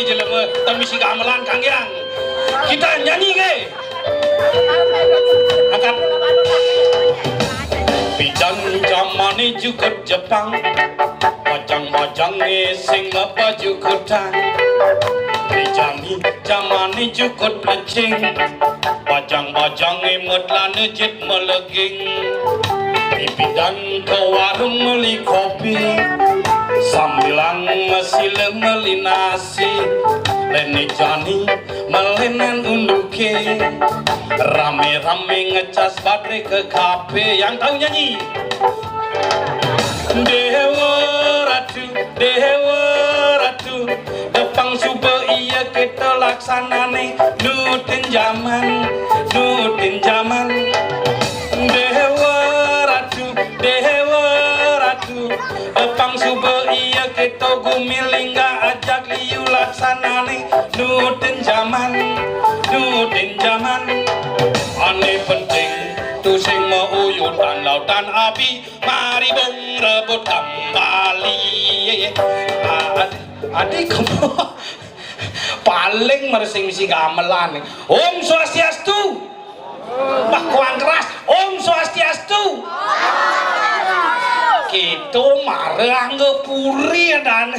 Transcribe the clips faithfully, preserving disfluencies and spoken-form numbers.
Jelema tan misi gamelan, kanggiang. Kita nyanyi, nggih. Angkat. Pidan jamane jukut Jepang, bajang-bajange sing baju kutang. Pidan jamane jukut plecing, bajang-bajange metlane jit meleging. Pipidan ke warung meli kopi, sambilang mesile meli nasi. Lene jani melenan unduke, rame-rame ngecas baterai ke kafe. Yang tahu nyanyi? Dewa Ratu, Dewa Ratu, depang suba iya kita laksanane nutin jaman, nutin jaman. Dewa Ratu, Dewa Ratu, depang suba iya kita gumi lingga ajak liu laksanane nutin jaman, nutin jaman. Ane penting tu sing mauyutan lautan api, mari bung rebut kembali. Ad-, adik kamu paling meresing misi gamelan. Om Swastiastu. Bah, kurang keras. Om Swastiastu. Kita mara angga puri dan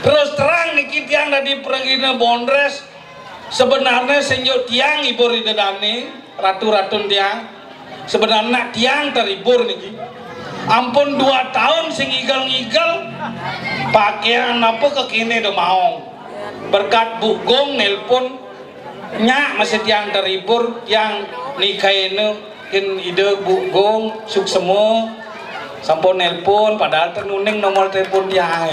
terus terang niki tiang dadi pragina bondres. Sebenarnya senjuk tiang ibur ida dane, ratu-ratun tiang. Sebenarnya tiang terhibur niki. Ampun dua tahun sing ngigel-ngigel, pakaian apa kekene do maong. Berkat Bu Gong nelpon, nya masih tiang terhibur, tiang nikaine kin ida Bu Gong suksema, sampun nelpon, padahal tenuning nomor telepon tiang.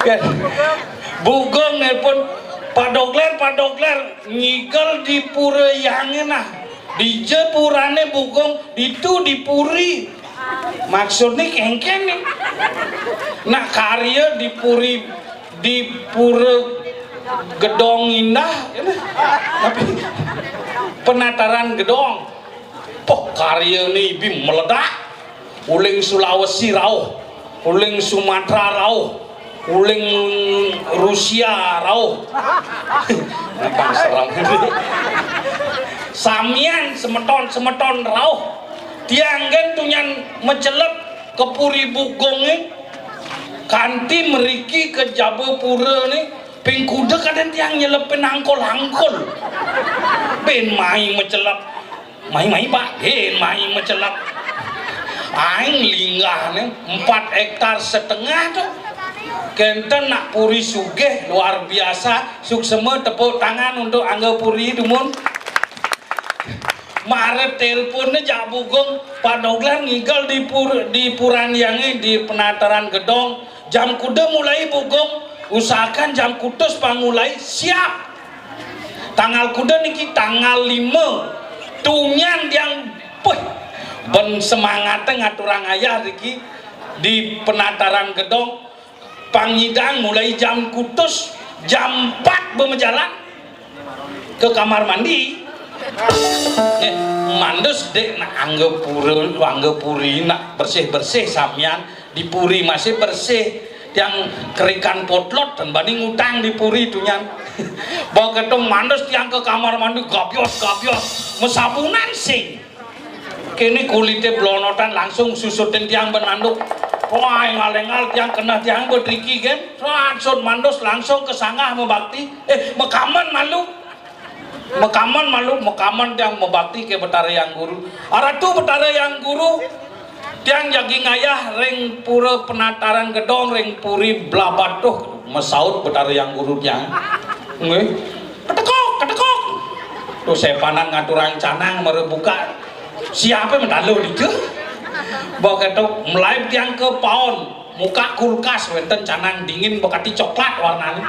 Kan? Bu Gong nelpon, Pak Dogler, Pak Dogler, ngigel di pura yange nah. Dija purane Bu Gong, ditu di puri. Maksudnya kengken nih. Nak karya di puri, di pura gedong indah, tapi penataran gedong. Poh, karya nih ibi meledak. Uling Sulawesi rauh, uling Sumatera rauh, uling Rusia rauh. Bang serem. Samian semeton-semeton rauh. Tiang gen tunyan mecelep ke puri Bu Gong ni. Kanti meriki ke jaba pura ni, ping kuda kadang tiang nyelepin angkol-angkol. Ben mai mecelep. Mai-mai, Pak, gen mai mecelep. Aing linggahne empat hektar setengah tu. Kenten nak puri sugih luar biasa. Suksema, tepuk tangan untuk angga puri dumun. Mara telpon ne jak Bu Gong, Pak Dogler ngigel di pur-, di puran yange di penataran gedong. Jam kuda mulai Bu Gong, usahakan jam kutus pang mulai, siap. Tanggal kuda niki tanggal lima. Tunyan tiang, puh, ben semangate ngaturang ayah niki di penataran gedong. Pang nyidang mulai jam kutus, jam empat bemejalan ke kamar mandi. Eh, mandus dek nak angga pura, angga puri nak bersih-bersih samian. Di puri masih bersih. Tiang kerikan potlot dan bani ngutang di puri tunyan. Bawa ketung mandus tiang ke kamar mandi, gabios, gabios. Mesabunan sing. Kene kulite blonotan, langsung susutin tiang benanduk. Wah, engal-engal tiang kena tiang bedriki gen. Langsung mandus langsung ke sangah mebakti. Eh, mekaman malu. Mekaman malu, mekaman tiang mebakti ke Betara Yang Guru. Aratu Betara Yang Guru, tiang jagi ngayah ring pura penataran gedong ring puri Blabatuh, mesaut Betara Yang Guru tiang. Nggih. Ketekok, ketekok. Tu sepanan ngaturang canang mara buka. Siapa mentalu ditu? Bawa ketuk mulai tiang ke paon. Muka kulkas wenten canang dingin bekati coklat warnanya.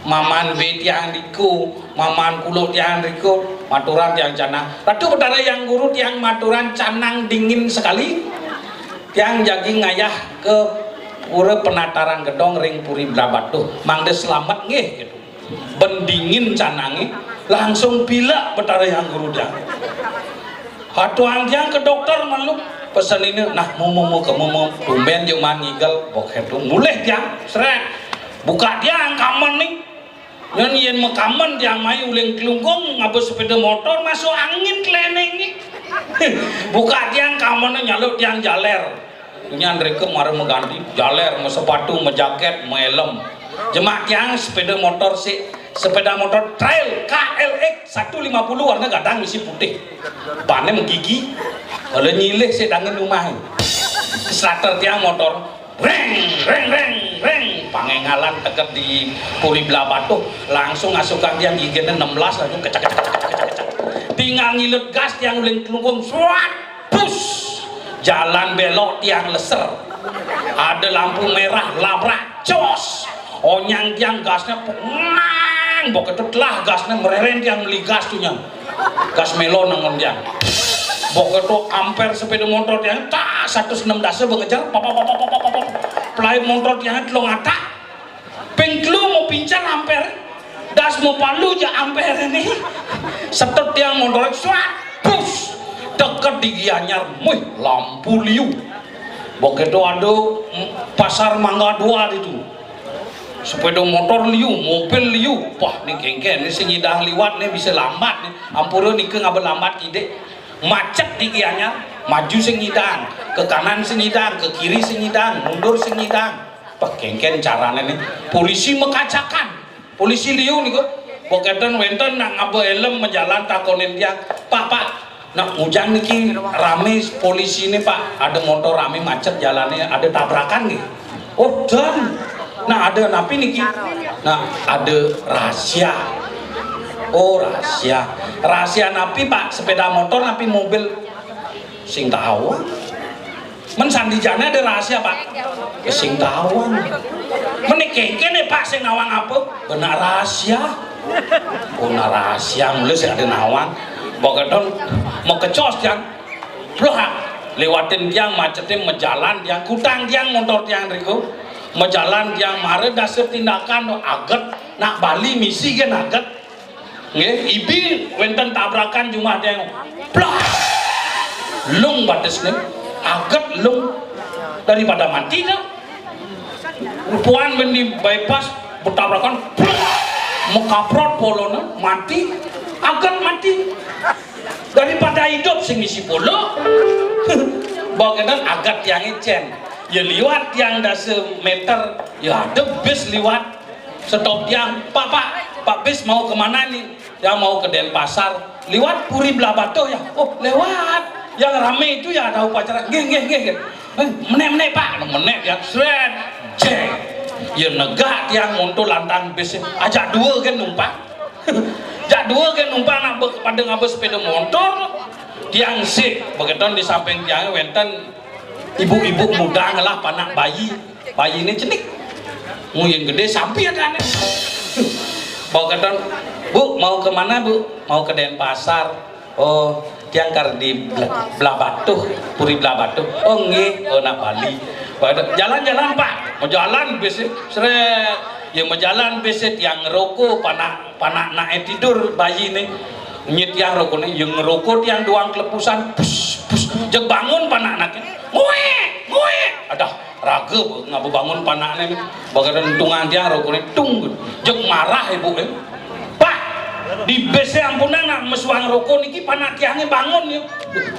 Maman be tiang diku, maman kulo tiang diku, maturan tiang canang. Ratu Betara Yang Guru tiang maturan canang dingin sekali. Tiang jagi ngayah ke pura penataran gedong ring puri Blabatuh. Mangda selamat nggih gitu. Bendingin canange, langsung pilek Betara Yang Guru tiang. Hatuan tiang ke dokter malu. Pesen ini, nah, mu, mu, mu, ke, mu, mu, tumben jok maan ngigel, bokeh to. Mulih tiang, sret. Buka tiang kamen nih. Nyen yen makamen tiang mai uling Klungkung ngaba sepeda motor masuk angin kleneng nih. Buka tiang kamen nyaluk tiang jaler. Nyan reka mara maganti, jaler, masepatu, majaket, maelem. Jemak tiang sepeda motor si, sepeda motor trail K L X satu lima puluh warna gadang misi putih. Bane magigi. Kalau nyilih si dangen rumah. Keslater tiang motor. Reng, reng, reng, reng. Pangengalan teket di Puri Blabatuh. Langsung asukan tiang gigine enam belas langsung kecek, kecek, kecek, kecek, kecek. Tinggal ngilet gas tiang uling Klungkung. Sruat. Pus. Jalan belok tiang leser. Ada lampu merah, labrak. Jos. Onyang tiang gasnya, mang, bok itu telah gasnya mereren tiang meli gas tuh nyang. Gas melon nangon tiang. Bok itu amper sepeda motor tiang, tas seratus enam dasa bengejar, pap, pap, pap, pap, pap, pap. Pelai motor tiang telung atak. Ping telu mau pincar amper. Das mau palu ja amper ini. Setet tiang motor, sruat, pus. Teket di Gianyar, muih, lampu liu. Bok itu ada, mm, pasar Mangga Dua itu. Sepeda motor liu, mobil liu. Wah, ni kengken, ni sing nyidang liwat ni bisa lambat ni. Ampura nika ngaba lambat kidik. Macet di Gianyar, maju sing nyidang, ke kanan sing nyidang, ke kiri sing nyidang, mundur sing nyidang. Wah, kengken carane ni. Polisi makacakan. Polisi liu niku. Bok enten wenten nak ngaba elem majalan takonin tiang, "Pak, Pak, nak ngujang niki rame polisi ni, Pak. Ada motor rame macet jalannya, ada tabrakan nggih?" "Oh, dan." "Nah, ada napi niki?" "Nah, ada rahasia." "Oh, rahasia. Rahasia napi, Pak? Sepeda motor napi mobil?" "Sing tawang." "Men sandijane ada rahasia, Pak?" "Sing tawang." "Men kengkene, Pak, sing nawang apa?" "Benak rahasia." "Oh, nak rahasia, mula sing ada nawang." Bok enten, mau kecos tiang. Blok, liwatin tiang, macete, majalan tiang, kutang tiang motor tiang riku. Majalan tiang, mara dasa tindakan, aget, nak bali misi gen aget. Nggih, ibi wenten tabrakan jumah tiang. Blah! Lung batisne, aget lung. Daripada mati dah. Rupuan ben di bypass, betabrakan, blah! Mekaprot polone, mati. Aget mati. Daripada idup sing isi polo. Bok enten aget tiang icen. Ya liwat tiang dasa meter, ya ada bis liwat. Stop tiang, "Pak, Pak, Pak, bis mau kemana nih?" "Ya, mau ke Denpasar." "Liwat Puri Blabatuh ya?" "Oh, lewat. Yang rame itu ya ada upacara." "Nggih, nggih, nggih, nggih." "Eh, menek, menek, Pak." Menek ya, sret. Cek. Ya negak tiang montor lantang bis. Ajak dua kan numpang. Jak dua kan numpang nak be-, pada ngaba sepeda motor. Tiang sik, bok enten di samping tiang wenten ibu-ibu muda ngelah panak bayi. Bayi ni cenik. Nguyen gede sampi ada anak. Bok enten, "Bu, mau ke mana, Bu?" "Mau ke Denpasar." "Oh, tiang kar di Bla-, Blabatuh, Puri Blabatuh." "Oh, nggih." "Oh, nak bali." Bok enten, "Jalan-jalan, Pak." Mau jalan bis, sret. Ya mau jalan bis, tiang ngeroko, panak, panak nak tidur bayi ni. Nyit tiang rokone, ya ngeroko tiang doang kelepusan. Pus, pus. Jeg bangun panak nak. Nguek, nguek. Adah, raga be, ngaba bangun panakne ni. Bok enten entungan tiang rokone, tung. Jeg marah ibu, eh. "Pak, di bis e ampunang nak mesuang roko niki panak tiange bangun ya."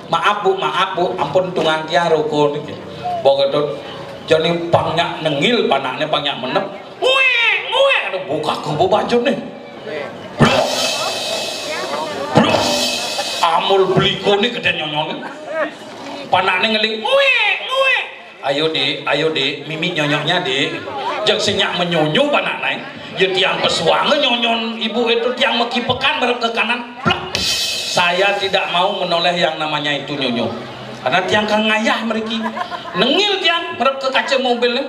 "Maaf, Bu, maaf, Bu, ampun entungan tiang roko niki." Bok enten jani pang nyak nengil panakne, pang nyak menep. Nguek, nguek. Aduh, buka kubu baju ni. Blok. Blok. Amul beliko ni gede nyonyone. Panakne ngeling, "Nguek, nguek." "Ayo, Dik, ayo, Dik, mimik nyonyoknya, Dik." Jeg sing nyak menyonyo panakne. Ya tiang pesuanga nyonyon ibu itu, tiang mekipekan merep ke kanan. Plek. Saya tidak mau menoleh yang namanya itu nyonyo. Karena tiang kang ngayah meriki. Nengil tiang merep ke kaca mobil ni.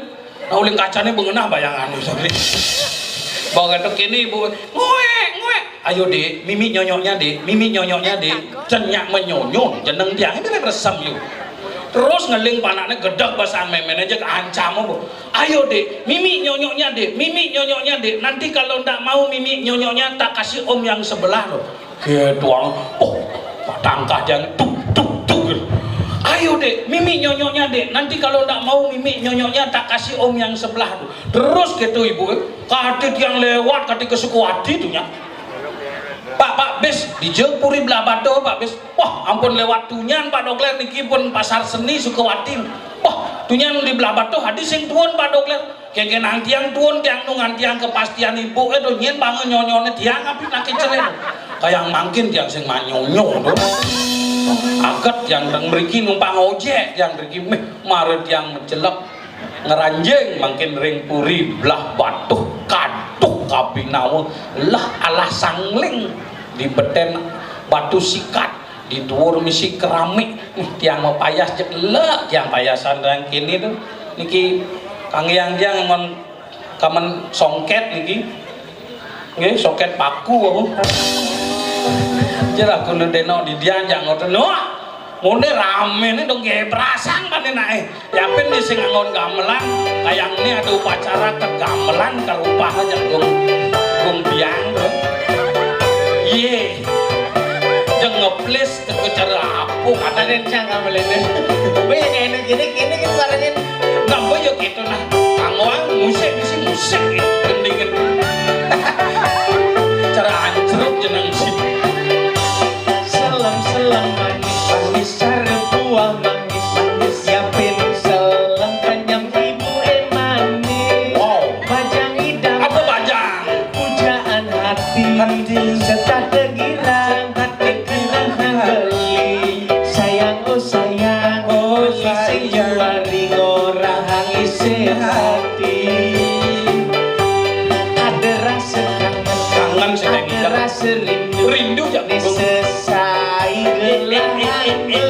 Nah, uling kacane bengenah bayangan. Bok enten kene ibu, "Nguek, nguek." "Ayo, Dik, mimik nyonyoknya, Dik, mimik nyonyoknya, Dik." Cenyak menyonyo, jeneng tiang ini resem yu. Terus ngeling panakne gedeg basang memene aja ancam apa. "Ayo, Dik, mimik nyonyoknya, Dik, mimik nyonyoknya, Dik. Nanti kalau ndak mau mimik nyonyoknya, tak kasih om yang sebelah loh." Ketuang, oh, tangkah tiang, tuk, tuk, tuk. Ayo, Dek, mimik nyonyoknya, Dek. Nanti kalau ndak mau mimik nyonyoknya, tak kasih om yang sebelah tuh. Terus gitu, Ibu, eh. Kate tiang lewat, kate ke Sukawati tuh nya. Pak, Pak, bis, dija Puri Belah Batuh, Pak, bis. Wah, ampun lewat tunyan, Pak Dokler, niki pun pasar seni Sukawati. Wah, tunyan di Belah Batuh, adi sing tuun, Pak Dokler. Kengken nang tiang tuun, tiang nunggan tiang kepastian ibu, eh, tuh nyen bangun nyonyone tiang, api nak kecele. Kayang mangkin tiang sing manyonyo, tuh. Aget tiang reng mriki numpang ojek, tiang mriki meh, mara tiang mecelep. Ngranjing mangkin ring Puri Belah Batuh, kaduh kabinawa, lah alah sangling di beten batu sikat, di duur misi keramik. Nih, tiang mapayas cek lek, tiang payasan rang kene tuh. Niki kangge yang tiang ngon kamen songket niki. Nggih, soket paku aku. Jer aku nu denok di dian jak ngoten. Wah, ngene ramene dong, nggih, berasang pane nae. Yapin di sing anggon gamelan, kayang ini ada upacara ke gamelan, ke rupa aja gong, gong biang, bro. Iye. Jeng ngeplis ke cara apa? Kata den cang gamelan. Wih, kayak ini, gini, gini, gini, suaranya. Nambah ya gitu nah. Kanggoang musik, isi musik, gitu. Mendingan. Cara ancrut jeneng sih. Selem-selem manis, manis cara buah manis, manis. Yapin selem kenyam ibu e manis. Wow. Bajang idam. Apa bajang? Pujaan hati. Hati. Setah tegirang, hati girang nang beli. Sayang, oh sayang, oh beli sing sayang. Juari ngorahang isi hati. Ada rasa kangen, kangen sih, ada rasa rindu. Rindu ya, ini Gung. Sesai gelah.